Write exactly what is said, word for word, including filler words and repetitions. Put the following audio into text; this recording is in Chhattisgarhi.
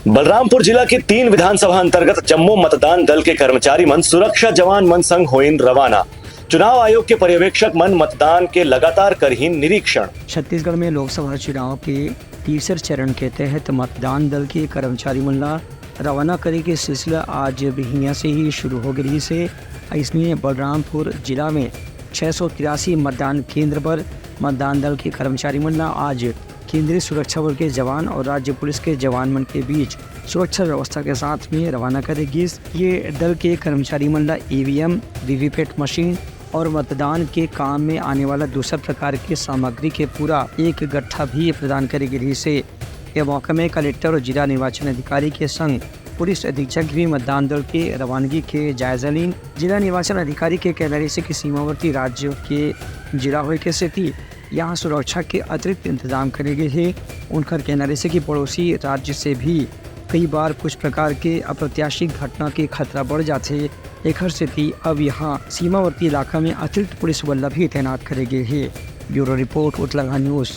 बलरामपुर जिला के तीन विधानसभा अंतर्गत जम्मो मतदान दल के कर्मचारी मन सुरक्षा जवान मन संग होइन रवाना। चुनाव आयोग के पर्यवेक्षक मन मतदान के लगातार करहीन निरीक्षण। छत्तीसगढ़ में लोकसभा चुनाव के तीसर चरण के तहत मतदान दल के कर्मचारी मन ला रवाना करे के सिलसिला आज बिहिनिया से ही शुरू हो गे रिहिस हे। अइसने बलरामपुर जिला में छह सौ तिरासी मतदान केंद्र पर मतदान दल के कर्मचारी मन ला आज केंद्रीय सुरक्षा बल के जवान और राज्य पुलिस के जवान मन के बीच सुरक्षा व्यवस्था के साथ में रवाना करे गिस। ये दल के कर्मचारी मन ला ईवीएम, वीवीपैट मशीन और मतदान के काम में आने वाला दूसर प्रकार के सामग्री के पूरा एक गट्ठा भी प्रदान करे गे रिहिस हे। ये मौका में कलेक्टर और जिला निर्वाचन अधिकारी के संग पुलिस अधीक्षक भी मतदान दल के रवानगी के जायजा लीन। जिला निर्वाचन अधिकारी के कहना रहिस हे कि सीमावर्ती राज्य के जिला होए के सेती यहाँ सुरक्षा के अतिरिक्त इंतजाम करे गे हे। उनकर कहना रहिस हे कि पड़ोसी राज्य से भी कई बार कुछ प्रकार के अप्रत्याशित घटना के खतरा बढ़ जाथे। एखर सेती अब यहाँ सीमावर्ती इलाका में अतिरिक्त पुलिस बल ला भी तैनात करे गे हे। Bureau report, Utlanga news.